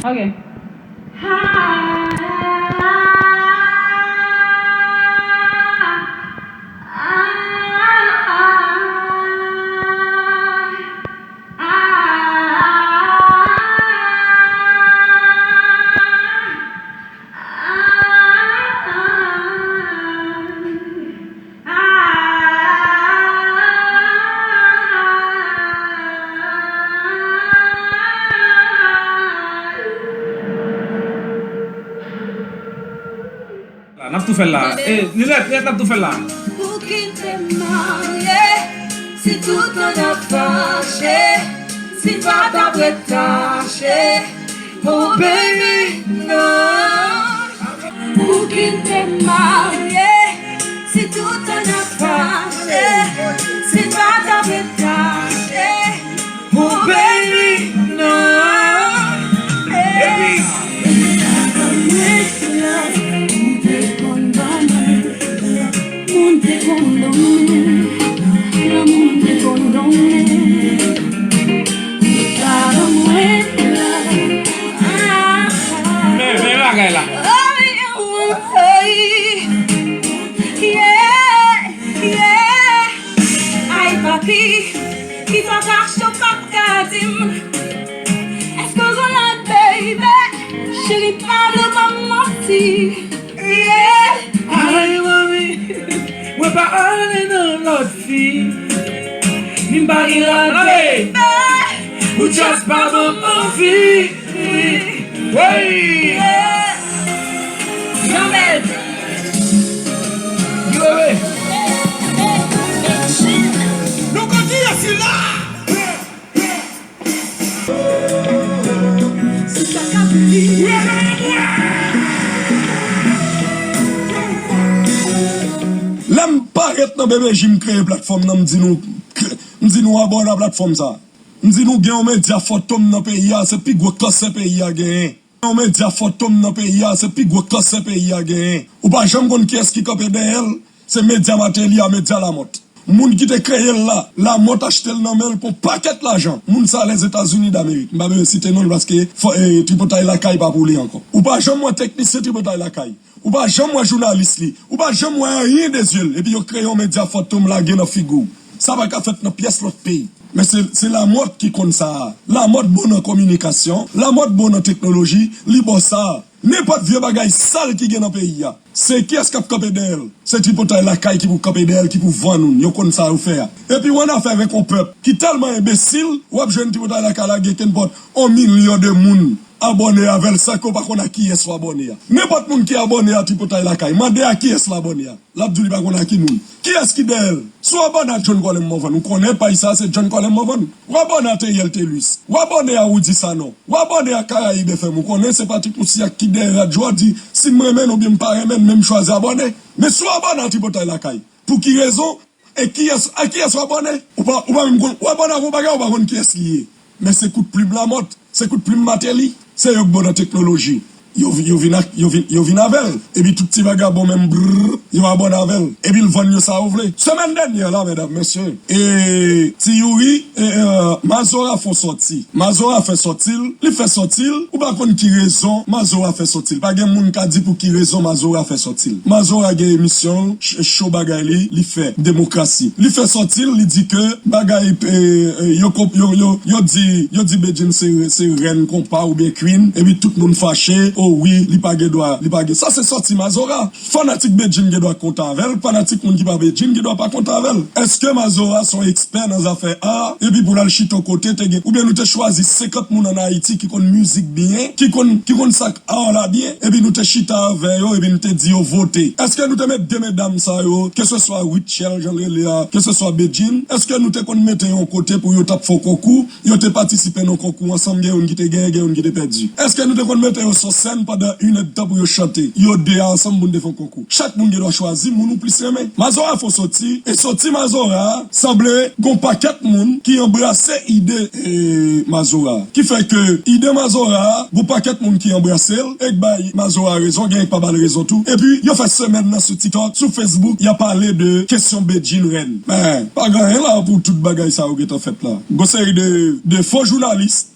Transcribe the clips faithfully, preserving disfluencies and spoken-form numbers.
Ok. La, n ap tou fè l la. E, Ninette, Ninette, n ap tou fè l la. Pou ki n te marye, si toutan n ap fache, si n pa t ap ret tache, oh baby, non. Pou ki n te marye, si toutan n ap fache, si n pa t ap ret tache, oh baby, non. Epi, moun te konn donnen, moun te konn donnen. Men, men bagay la. Yeah, yeah. Ay, papi, kisa w ka achte w p ap ka di m? Èske w gon lòt baby? Cheri, pa vle ban m manti. Yeah. Ay, mami, mwen pa ale nan lòt fi. Ni m pa gen lòt baby. Ou just pa ban m anvi. Wey! Yon bèl. Yo, we. Nou konn ki yo sila. Lè m parèt nan B B J, m kreye platfòm nan, m di nou, m di nou abòne a platfòm sa. M di nou gen yon medya fantom nan peyi a, se pi gwo kansè peyi a genyen. Yon medya fantom nan peyi a, se pi gwo kansè peyi a genyen. Ou pa janm konn kiyès ki kanpe dèyè l, se medya Martelly a, medya Lamothe. Moun ki te kreye l la, Lamothe achte l nan men l pou yon pakèt lajan. Moun sa Lèzetazini Damerik. M pa bezwen site non l paske fò, e, Tripotay Lakay pa pou li ankò. Ou pa janm wè teknisyen Tripotay Lakay. Ou pa janm wè jounalis li. Ou pa janm wè anyen de zye l. Epi yo kreye yon medya fantom lage nan figi w. Sa pa ka fèt nan pyès lòt peyi. Men se, se Lamothe ki konn sa a. Lamothe bon nan kominikasyon, Lamothe bon nan teknoloji, li bon sa a. Nenpòt vye bagay sal ki gen nan peyi a, se kiyès k ap kanpe dèyè l? Se Tripotay Lakay ki pou kanpe dèyè l, ki pou vann ou l. Yo konn sa yo fè a. Epi w annafè avèk yon pèp ki tèlman enbesil, w ap jwenn Tripotay Lakay lage kenpòt yon milyon de moun abòne avè l san ke w pa konn a kiyès w abòne a. Nenpòt moun ki abòne a Tripotay Lakay, mande a kiyès l abòne a. L ap di w li pa konn a ki moun. Kiyès ki dèyè l? Si w abòne a John Colem Morvan, ou konnen paj sa a se John Colem Morvan. W abòne a Theriel Thelus. W abòne a Rudy Sanon. W abòne a Caraïbes F M. Ou konnen se Patrick Moussignac ki dèyè radyo a di si m renmen l oubyen m pa renmen l, men m chwazi abòne. Men si w abòne a Tripotay Lakay, pou ki rezon? E kiyès, a kiyès w abòne? Ou pa, ou pa menm konn, w abòne avèk yon bagay, ou pa konn kiyès li ye. Men se kout plim Lamothe, se kout plim Martelly, se yo k bon nan teknoloji. Yo vi-, yo vin ak, yo vin, yo vin avè l. Epi tout ti vagabon menm, brrr, yo abòne avè l. Epi l vann yo sa yo vle. Semèn dènyè la, medam, mesye, e Ti Youri, e, e, Mazora fè sòti. Mazora fè sòti l, li fè sòti l, ou pa konn ki rezon Mazora fè sòti l. Pa gen moun ka di pou ki rezon Mazora fè sòti l. Mazora gen emisyon l, ch-, show bagay li, li fè Demokrasi. Li fè sòti l, li di ke bagay, e, e, yo, yo, yo, yo di, yo di Bedjine se, se rèn konpa oubyen queen, epi tout moun fache, o wi, li pa gen dwa, li pa gen, sa se sòti Mazora. Fanatik Bedjine gen dwa kontan avè l, fanatik moun ki pa Bedjine gen dwa pa kontan avè l. Èske Mazora se yon ekspè nan zafè a, epi pou l al chita yon kote, te gen, oubyen nou te chwazi senkant moun ann Ayiti ki konn mizik byen, ki konn, ki konn sa k a la byen, epi nou te chita avè yo, epi nou te di yo vote. Èske nou te met de medam sa yo, keseswa Rutshelle, jan l rele a, keseswa Bedjine, èske nou te konn mete yo yon kote pou yo t ap fè yon konkou, yo te patisipe nan konkou ansanm, gen youn ki te genyen, gen youn ki te pèdi? Èske nou te konn mete yo sou sèn pandan inèdtan pou yo chante, yo de a ansanm pou n te fè yon konkou? Chak moun gen dwa chwazi moun ou plis renmen. Mazora fè sòti, e sòti Mazora a, sanble gon pakèt moun ki anbrase ide, e, Mazora. Ki fè ke ide Mazora a, gon pakèt moun ki anbrase l, e k bay Mazora rezon, gen k pa ba l rezon tou. Epi, yo fè semèn nan sou TikTok, sou Facebook, y ap pale de kesyon Bedjine rèn. Men, pa gen anyen la pou tout bagay sa yo gentan fèt la. Gon seri de, de fo jounalis,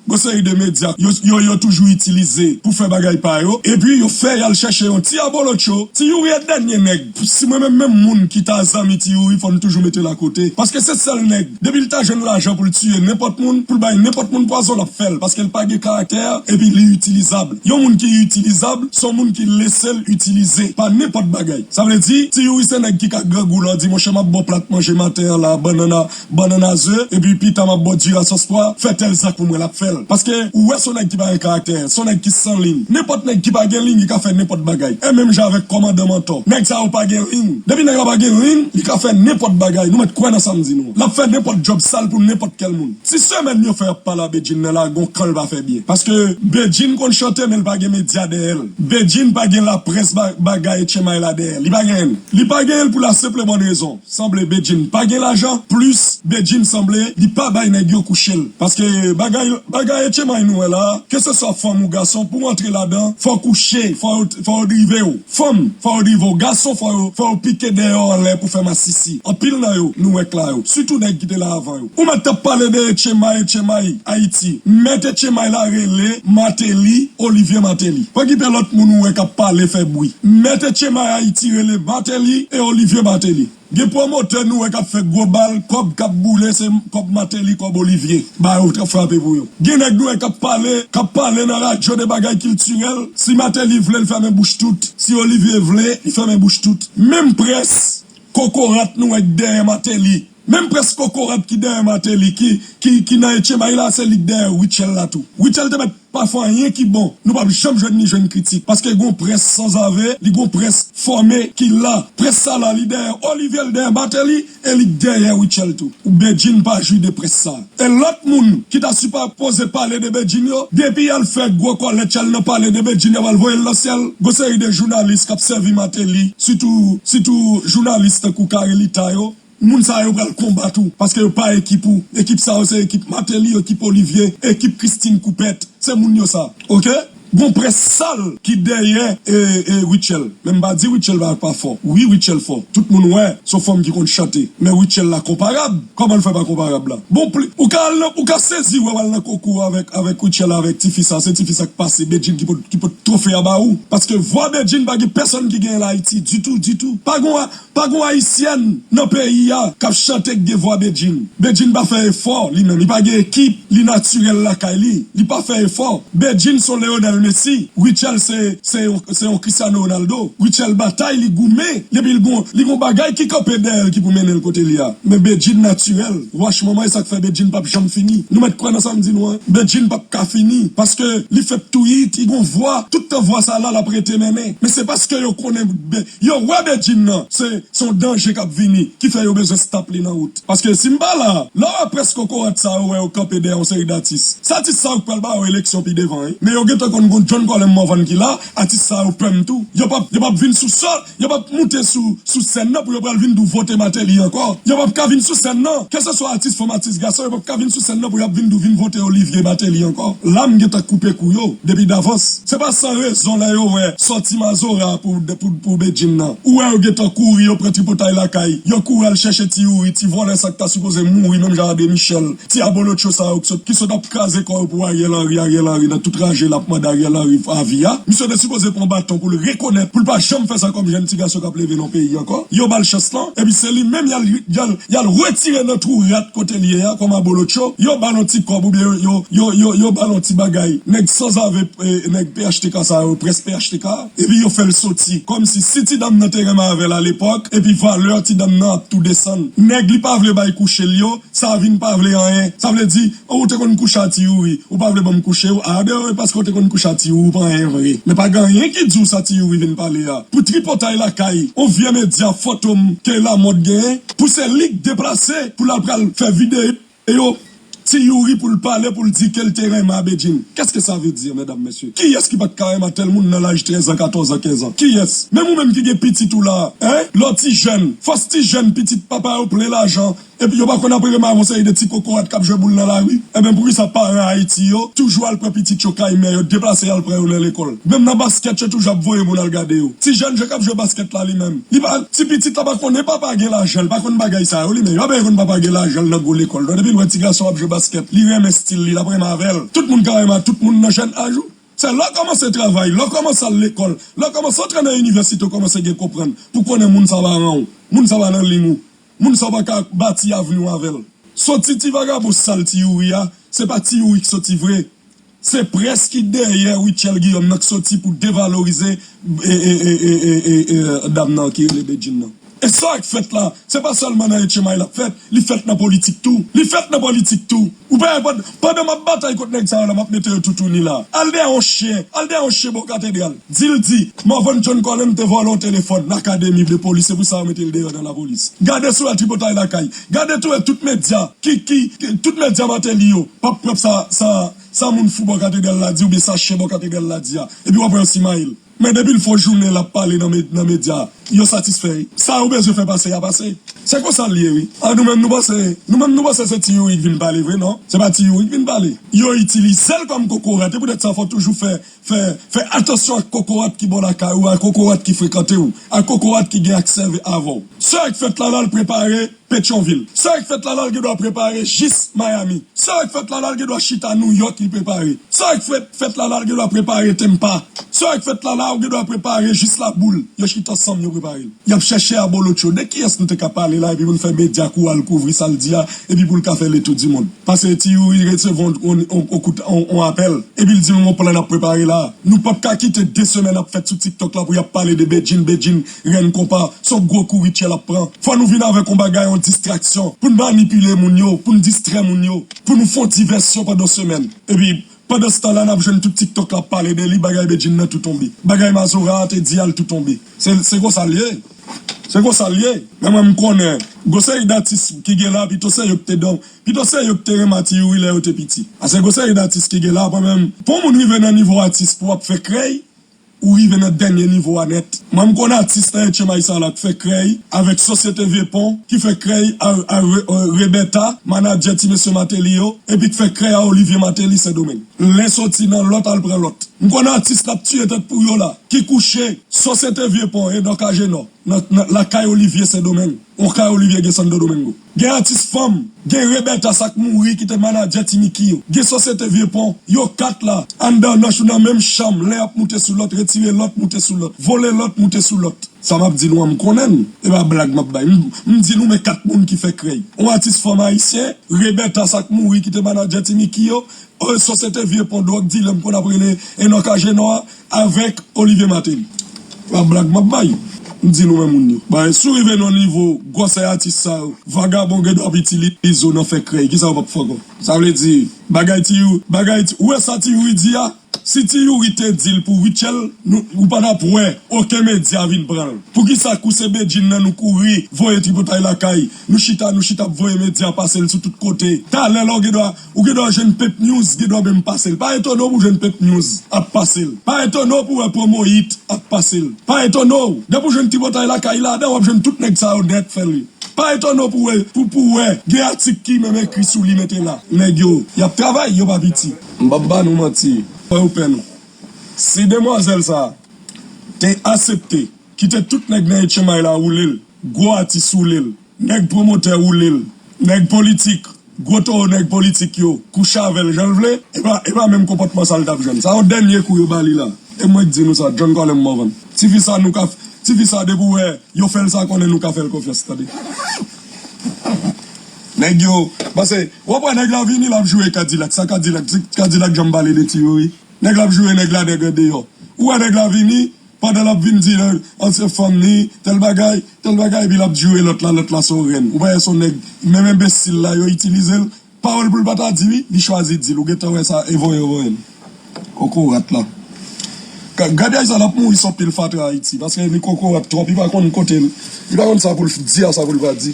gon seri de medya yo, yo, yo toujou itilize pou fè bagay pa yo, epi yo fè y al chèche yon ti abolotcho. Ti Youri e dènye nèg. Si mwen menm, menm moun ki ta zanmi Ti Youri, fò n toujou mete l akote. Paske se sèl nèg, depi l ta jwenn lajan pou l tiye nenpòt moun, pou l bay nenpòt moun pwazon, l ap fè l. Paske l pa gen karaktè, epi li itilizab. Yon moun ki itilizab, se yon moun ki lese l itilize pa nenpòt bagay. Sa vle di, Ti Youri se nèg ki ka grangou lè w di, monchè, m ap ba w plat manje maten an la, bannann a, bannann a ze, epi pita m ap ba w diri a sòs pwa, fè tèl zak pou mwen, l ap fè l. Paske ou wè se yon nèg ki pa gen karaktè, se yon nèg ki san liy. Nenpòt nèg ki pa gen liy, li ka fè nenpòt bagay. E menm jan avèk kòmandan Mantò. Nèg sa yo pa gen liy. Depi nèg la pa gen liy, li ka fè nenpòt bagay. Nou mèt kwè nan sa m di nou an. L ap fè nenpòt djòb sal pou nenpòt kèl moun. Ti semèn yo fè y ap pale a Bedjine nan la, gon kan l pa fè byen. Paske Bedjine konn chante, men l pa gen medya dèyè l. Bedjine pa gen laprès ba-, bagay Etchemay la dèyè l. Li pa genyen l. Li pa genyen l pou la senp e bòn rezon. Sanble Bedjine pa gen lajan, plis Bedjine sanble li pa bay nèg yo kouche l. Paske bagay, bagay Etchemay nou wè la, keseswa fanm ou gason, pou w antre ladan, fò w kouche, fò yo, fò yo drive w. Fanm, fò yo drive w. Gason, fò yo, fò yo pike dèyè w anlè pou fè masisi. Anpil nan yo, nou wè k la yo. Sitou nèg ki te la avan yo. Ou mèt t ap pale de Etchemay, Etchemay, Ayiti. Mèt Etchemay la rele Martelly, Olivier Martelly. Pa okipe lòt moun ou wè k ap pale, fè bri. Mèt Etchemay Ayiti rele Martelly e Olivier Martelly. Gen pwomotè nou wè k ap fè gwo bal, kòb k ap boule, se kòb Martelly, kòb Olivier. Ba yo t ap frape pou yo. Gen nèg nou wè k ap pale, k ap pale nan radyo de bagay kiltirèl. Si Martelly vle, l fèmen bouch tout. Si Olivier vle, li fèmen bouch tout. Menm près kokorat nou wè k dèyè Martelly. Menm près kokorat ki dèyè Martelly, ki, ki, ki nan Etchemay la, se li k dèyè Rutshelle la tou. Rutshelle te mèt pa fè anyen ki bon. Nou p ap janm jwenn li jwenn kritik. Paske gon près sanzave, li gon près fòme ki la. Près sa la, li dèyè Olivier, li dèyè Martelly, e li dèyè Rutshelle tou. Ou Bedjine pa jwi de près sa. E lòt moun ki ta sipoze pale de Bedjine yo, depi y al fè gwo kòlèt y al nan pale de Bedjine, y ap al voye l nan syèl. Gon seri de jounalis k ap sèvi Martelly, sitou, sitou jounalis tankou Carelita yo, moun sa yo pral konbat ou, paske yo pa ekip ou. Ekip sa yo se ekip Martelly, ekip Olivier, ekip Christine Coupette. Se moun yo sa, oke? Gon près sal ki dèyè, e, e, Rutshelle. Men m pa di Rutshelle pa, pa fò. Wi, Rutshelle fò. Tout moun wè, se yon fanm ki konn chante. Men Rutshelle la konparab. Kòman l fè pa konparab la? Bon, pli, ou ka al nan, ou ka sezi wè w al nan konkou avèk, avèk Rutshelle, avèk tifi sa. Se tifi sa k pase Bedjine ki pot, ki pot twofe a ba ou. Paske vwa Bedjine pa gen pèsonn ki genyen l Ayiti ditou, ditou. Pa gon, pa gon Ayisyèn nan peyi a k ap chante k gen vwa Bedjine. Bedjine pa fè efò, li menm. Li pa gen ekip, li natirèl lakay li. Li pa fè efò. Bedjine se yon Lionel Messi. Rutshelle se, se yon, se yon Cristiano Ronaldo. Rutshelle batay, li goumen. Depi l gon, li gon bagay ki kanpe dèyè l ki pou mennen l kote li a. Men Bedjine natirèl. Wach manman, e sa k fè Bedjine p ap janm fini. Nou mèt kwè nan sa m di nou an. Bedjine p ap ka fini. Paske li fèt tou yit, li gon vwa. Tout tan vwa sa la, l ap rete mennen. Men se paske yo konnen Be-, yo wè Bedjine nan. Se, se yon danje k ap vini. Ki fè yo bezwen stop li nan wout. Paske si m pa la, lè w wè près kokorat sa yo wè yo kanpe dèyè yon seri d atis. Se atis sa yo k pral ba yo eleksyon pi devan, wi. Men yo gentan konn gon John Colem Morvan ki la, atis sa yo pè m tou. Yo p ap, yo p ap vin sou sò, yo p ap moute sou, sou sèn nan pou yo pral vin di w vote Martelly ankò. Yo p ap ka vin sou sèn nan. Kèlseswa atis fanm, atis gason, yo p ap ka vin sou sèn nan pou y ap vin di w vin vote Olivier Martelly ankò. La m gentan koupe kou yo depi davans. Se pa san rezon lè yo wè sòti Mazora pou, pou, pou Bedjine nan. Ou wè yo gentan kouri, yo pran tripotay lakay. Yo kouri al chèche Ti Youri, ti vòlè sa k ta sipoze mouri menm jan André Michel. Ti abolotcho sa yo ki sot, ki sot ap kraze kò yo pou Ariel Henry, Ariel Henry nan tout raje l ap mande Ariel Henry avi a. Misye te sipoze pran baton pou l rekonèt, pou l pa janm fè sa kòm jèn ti gason k ap leve nan peyi ankò. Yo ba l chans lan, epi se li menm y al, y al, y al retire nan twou rat kote l ye a kòm abolotcho. Yo ba l yon ti kòb oubyen yo, yo, yo, yo ba l yon ti bagay. Nèg sanzave, eh, nèg P H T K sa yo, près P H T K. Epi yo fè l soti. Kòmsi si ti dam nan te renmen avè l alepòk, epi valè ti dam nan ap tou desann. Nèg li pa vle bay kouche l yo, sa vin pa vle anyen. Sa vle di, ou te konn kouche a Ti Youri, ou pa vle ban m kouche w, a, de, paske w te konn kouche a Ti Youri, ou pa anyen vre. Men pa gen anyen ki di w sa Ti Youri vin pale a. Pou tripotay lakay, on vye medya fantom ke Lamòd genyen, pou se li k deplase, pou l al pral fè videyo, Ti Youri pou l pale, pou l di ke l te renmen a Bedjine. Qu'est-ce que ça veut dire, mesdames, messieurs? Kiyès ki pa t ka renmen a tèl moun nan laj trèz an, katòz an, kenz an? Kiyès? Menm ou menm ki gen pitit ou la, en? Lè w ti jèn, fòs ti jèn, pitit papa yo plen lajan, Epi yo pa konn apre renmen avè yon seri de ti kokorat k ap jwe boul nan lari. Ebyen, poukisa paran Ayiti yo toujou al pran pitit yo kay mè yo, deplase y al pran yo nan lekòl? Menm nan baskèt, yo toujou ap voye moun al gade yo. Ti jèn jan k ap jwe baskèt la, li menm, li pa, ti pitit la pa konnen papa gen lajan, li pa konn bagay sa yo, li menm. Li pa bezwen konn papa gen lajan nan gwo lekòl, non. Depi l wè ti gason ap jwe baskèt, li renmen estil li, l ap renmen avè l. Tout moun ka renmen ak tout moun nan jèn aj ou. Se lè w kòmanse travay, lè w kòmanse al lekòl, lè w kòmanse antre nan inivèsite, w kòmanse gen konprann pou konnen moun sa pa ran w, moun sa pa nan liy ou, moun sa w pa ka bati avni w avè l. Soti ti vagabon sal Ti Youri a, se pa Ti Youri ki soti vre. Se près ki dèyè Rutshelle Guillaume nan k soti pou devalorize e, e, e, e, e, e, e, dam nan ki rele Bedjine nan. E sa k fèt la, se pa sèlman nan Etchenmay l ap fèt, li fèt nan politik tou. Li fèt nan politik tou. Ou pa, pandan, pandan m ap batay kont nèg sa yo la, m ap mete yo toutouni la. Al dèyè yon chen, al dèyè yon chen bò katedral. Di l di, Morvan John Colem te vòlè yon telefòn nan akademi de polis, se pou sa yo mete l deyò nan lapolis. Gade sou la tripotay lakay. Gade tou e tout medya, ki, ki, ki, tout medya Martelly yo, p ap pran sa, sa, sa moun fou bò katedral la di, oubyen sa chen bò katedral la di a. Epi w ap wè yo simaye l. Men depi l fè yon jounen l ap pale nan me-, nan medya, yo satisfè wi. Sa yo bezwen fè pase, y a pase. Se konsa l ye wi. A nou menm nou panse, nou menm nou panse se Ti Youri k vin pale vre, non. Se pa Ti Youri k vin pale. Yo itilize l kòm kokorat, e poutèt sa fò w toujou fè, fè, fè atansyon ak kokorat ki bò lakay ou, ak kokorat ki frekante w, ak kokorat ki gen aksè avè w. Sa k fèt la, l al prepare Petyonvil. Sa k fèt la la, l gen dwa prepare jis Miami. Sa k fèt la la, l gen dwa chita Nouyòk, li prepare. Sa k fèt, fèt la la, l gen dwa prepare Tampa. Sa k fèt la la, ou gen dwa prepare jis Laboul. Yo chita ansanm, yo prepare l. Y ap chèche abolotcho. De kiyès nou te ka pale la, epi pou n fè medya kou al kouvri sa l di a, epi pou l ka fè le tour du monde? Paske Ti Youri resevwa on, on, on, on kout, on, on apèl. Epi l di nou yon plan n ap prepare la. Nou p ap ka kite de semèn ap fèt sou TikTok la pou y ap pale de Bedjine, Bedjine, rèn konpa, se yon gwo kou Rutshelle ap pran. Fò nou vin avèk yon bagay, yon distraksyon, pou n manipile moun yo, pou n distrè moun yo, pou nou fè yon divèsyon pandan semèn. Epi, pandan se tan la, n ap jwenn tout TikTok la ap pale de li, bagay Bedjine nan tou tonbe. Bagay Mazora a te di a, l tou tonbe. Se, se konsa l ye. Se konsa l ye. Men mwen, m konnen, gwo seri datis ki gen la, pito se yo ki te don, pito se yo ki te renmen Ti Youri lè yo te piti. Paske gwo seri datis ki gen la, mwen menm, pou yon moun rive nan nivo atis pou w ap fè krèy, ou rive nan dènye nivo a nèt. Mwen, m konn atis nan Etchenmay sa la k fè krèy avèk Sosyete Vye Pon, ki fè krèy a, a Re-, a Rebèta, manadjè ti mesye Martelly yo, epi k fè krèy a Olivier Martelly Sendomeng. Len soti nan lòt al pran lòt. M konn atis k ap tiye tèt pou yo la, ki kouche Sosyete Vye Pon, Edok Ajenò, nan, nan lakay Olivier Sendomeng. Yon kay Olivier gen Santo Domingo. Gen atis fanm, gen Rebèta sa k mouri ki te manadjè Ti Miki yo. Gen Sosyete Vye Pon, yo kat la, anndan nan, nan menm chanm, len ap moute sou lòt, retire lòt, moute sou lòt, vole lòt, moute sou lòt. Sa m ap di nou an, m konnen l. E pa blag m ap bay. M, m di nou men kat moun ki fè krèy. Yon atis fanm ayisyen, Rebèta sa k mouri ki te manadjè Ti Miki yo, Sosyete Vye Pon dwòg dilè m konn ap rele Enòk Ajenò a avèk Olivier Martelly. Pa blag m ap bay. M di nou men moun yo. Bay, si w rive nan nivo gwosè atis sa yo, vagabon gen dwa ap itilize w nan fè krèy. Kisa w p ap fè ankò? Sa vle di, bagay Ti Youri, bagay Ti, ou wè sa Ti Youri di a? Si Ti Youri te di l pou Rutshelle, nou, ou pa t ap wè okenn medya vin pran l. Poukisa kou se Bedjine nan nou kouri, voye tripotay lakay, nou chita, nou chita ap voye medya pase l sou tout kote. Talè la ou gen dwa, ou gen dwa jwenn Pep News, gen dwa menm pase l. Pa etone w pou jwenn Pep News ap pase l. Pa etone w pou wè Promo Hit ap pase l. Pa etone w. Depi w jwenn tripotay lakay ladan, w ap jwenn tout nèg sa yo nèt fè l. Pa etone w pou wè, pou, pou wè, gen atik ki menm ekri sou li mete la. Nèg yo, y ap travay, yo pa piti. M p ap ba nou manti. Fò yo pè nou. Si demwazèl sa a te asepte kite tout nèg nan Etchenmay la woule l, gwo atis woule l, nèg pwomotè woule l, nèg politik, gwo towo nèg politik yo kouche avè l jan l vle, e pa, e pa menm konpòtman sa l t ap jwenn. Sa yon dènye kou yo ba li la. E mwen k di nou sa, John Colem Morvan. Tifi sa nou ka f-, tifi sa depi w wè yo fè l sa konnen nou ka fè l konfyans, tande. Nèg yo, paske w ap wè nèg la vini, l ap joure Kadilak. Sa Kadilak, Kadilak janm pale de Ti Youri. Nèg la ap joure nèg la nèg andeyò. Ou wè nèg la vini, pandan l ap vin di, an se fanm ni, tèl bagay, tèl bagay, epi l ap joure lòt la, lòt la se yon rèn. Ou pa wè se yon nèg, menm enbesil la, yo itilize l, pawòl pou l pa ta di wi, li chwazi di l. Ou gentan wè sa, e voye yo voye l. Kokorat la. Ka-, Gaby Isla ap mouri sou pil fatra Ayiti, paske li kokorat twòp, li pa konn kote l, li pa konn sa pou l di a, sa pou l pa di.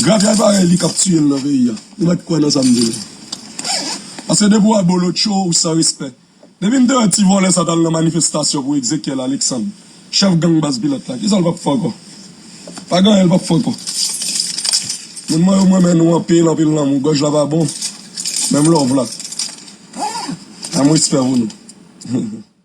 Gaby parèy li k ap tiye l nan peyi a. Li mèt kwè nan sa m di la. Paske depi w abolotcho, ou san respè. Depi m te wè ti vòlè sa t al nan manifestasyon pou Exekiel Alexandre, chèf gang baz Pilòt la, kisa l p ap fè ankò? Pa gen anyen, l p ap fè ankò. Moun mwen yo, m renmen nou anpil, anpil lanmou. Gòj la pa bon. Menm love la. Anm respè pou nou.